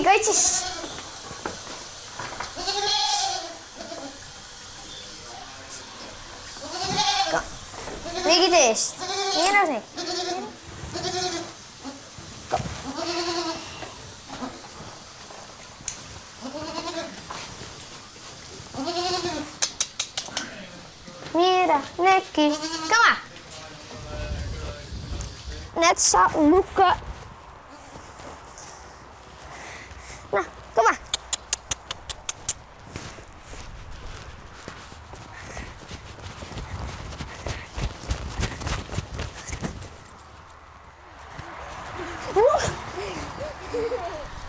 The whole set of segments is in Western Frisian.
Geitjes. Kom. Wie giet earst? Mira of Nicky? Kom. Mira, Nicky, kom mar. Net sa lûke. No, kom mar.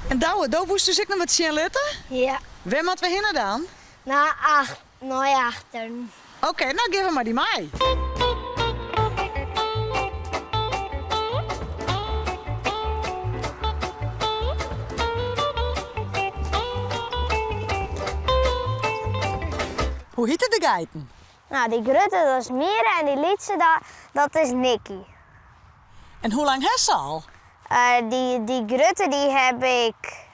En Douwe, do woest ús ek noch wat sjen litte? Ja. Wêr moatte we hinne dan? Nei nei achteren. Oké, no gean we mei dy mei. Hoe hjitte de geiten? No, dy grutte dat is Mira en dy lytse dat is Nicky. En hoe lang hast se al? Dy grutte dy heb ik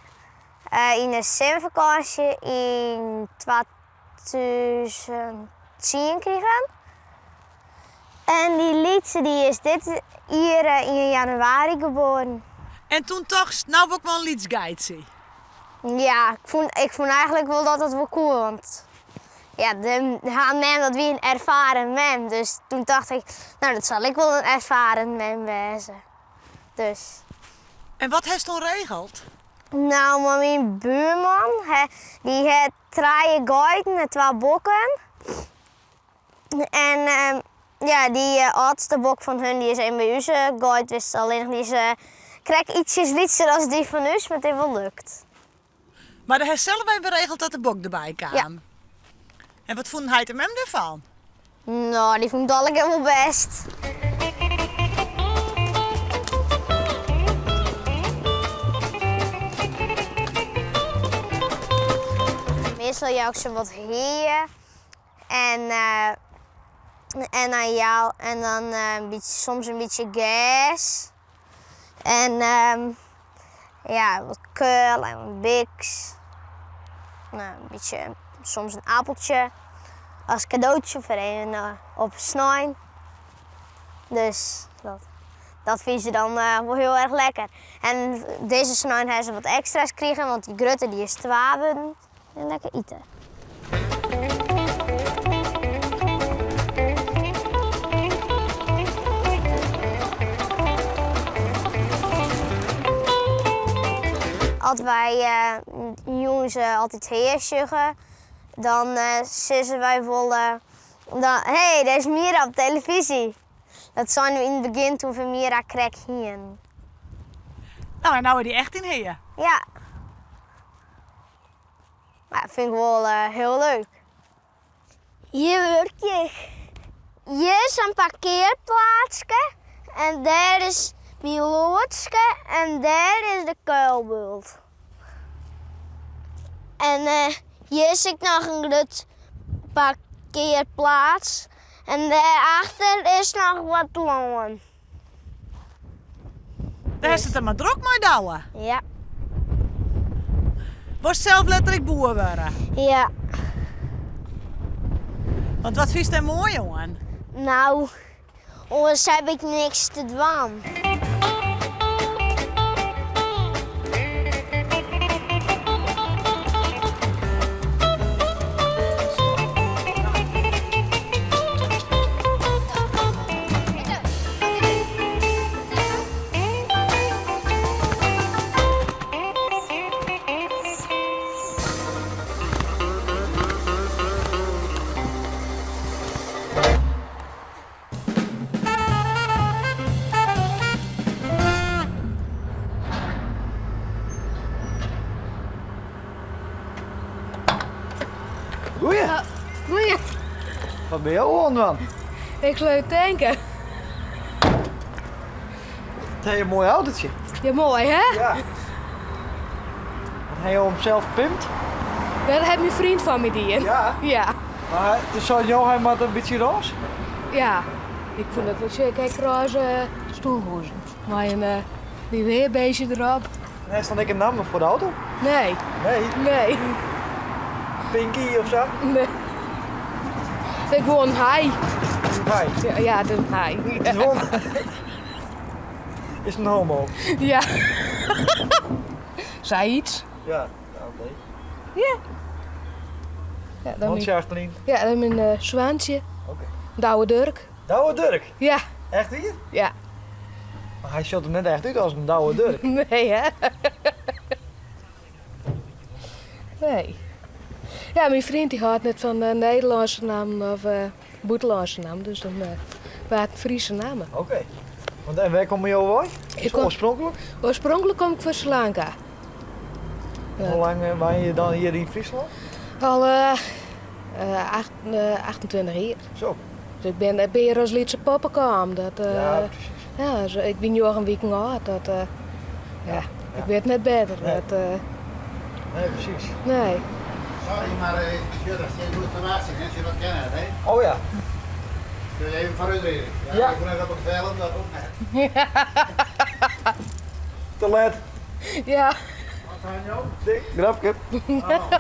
yn de simmerfakânsje yn 2010 krigen. En dy lytse dy is dit jier yn januari geboren. En toen tochtst, no wol ik wol in lyts geitsje? Ja, ik fûn eigenlik wol dat dat wol koe, want ja, de, har mem dat wie in erfaren mem. Dus toen tocht ik, no dat sil ek wol in erfaren mem wêze. Dus. En wat hast toen regeld? No, mei myn buorman, dy hat trije geiten en twa bokken. En ja, dy âldste bok fan hun dy is even by ús geit west, allinnich dy is krekt ytsjes lytser as dy fan ús, mar it is wol lukt. Mar do hast sels even regeld dat de bok derby kaam? Ja. En wat fûnen heit en mem dêrfan? No, dy fûnen it allegear wol bêst. Meastal jou ik se wat hea en en dan jou en dan in bytsje soms in bytsje gers. En ja, wat keal en wat biks. No, in bytsje, soms in apeltsje as kadootsje foar even op snein. Dus dat, dat fine se dan wol hiel erch lekker. En dizze snein ha se wat ekstra's krigen, want dy grutte dy is twa wurden. En lekker ite. As wy jûns altyd hea sjogge, dan sizze wy wol, Hé, dêr is Mira op telefyzje. Dat seinen we yn it begjin toen we Mira krekt hienen. No, en no is dy echt yn Hea. Ja. Mar dat fyn ik wol hiel leuk. Hjir wurkje ik. Hjir is in parkearplaatske en dêr is myn loadske en dêr is de kuilbult. En hjir is ek noch in grut parkearplaats en dêrachter is noch wat lân. Dêr hast it der mar drok mei, Douwe. Ja. Wolst sels letter ek boer wurde? Ja. Want wat fynst dêr moai oan? No, oars heb ik niks te dwaan. Goeie. Goeie. Wat binne jo oan it dwaan? Ik sleut tanken. It ha in moai autootje. Ja, moai hè? Ja. Ha jo him sels pimpt? Dat hat myn freon foar my dien. Ja? Ja. Mar it sei jo, hy moat in bytsje rôze? Ja, ik fûn dat wol sjek, ek rôze stoelhoezen. Mei in wearbeestje derop. En hast dan ek in namme foar de auto? Nee. Nee? Nee. Pinky of sa? Nee. Het is gewoon hij. Hij? Ja, ja, het is een hij. Het is gewoon... Is een homo? Ja. Zei iets. Ja, oké. Ja. Ja, dan Want mijn, Jacqueline? ja, dan mijn eh, zwaantje. Oké. Douwe Durk. Douwe Durk? Ja. Echt hier? Ja. Maar hij ziet er net echt uit als een Douwe Durk. Nee, hè? Nee. Ja, mijn vriend die houdt net van eh, Nederlandse naam of uh, buitenlandse naam, dus dan uh, waren het Friese namen. Oké. Want en waar kom je over? Ik kom, Oorspronkelijk? Oorspronkelijk kom ik van Sri Lanka. En hoe lang eh, ben je dan hier in Friesland? Al eh, eh, 28 jaar. Zo. Dus ik ben ben als Lietse poppenkwam. Dat, eh, Ja, precies. Ja, zo, ik ben nu een week oud. Dat, eh, ja, ik weet net beter. Nee. Dat, eh, Nee, precies. nee. Sorry, maar eh, ik dat je goed te wachten, hè? Je dat kennen, hè? Oh ja. Kun je even vooruit rijden? Ja, Ja. ik ben even op het veld, dat ook net. Te laat. Ja. Wat zijn jou? Dik, grapje. Oh.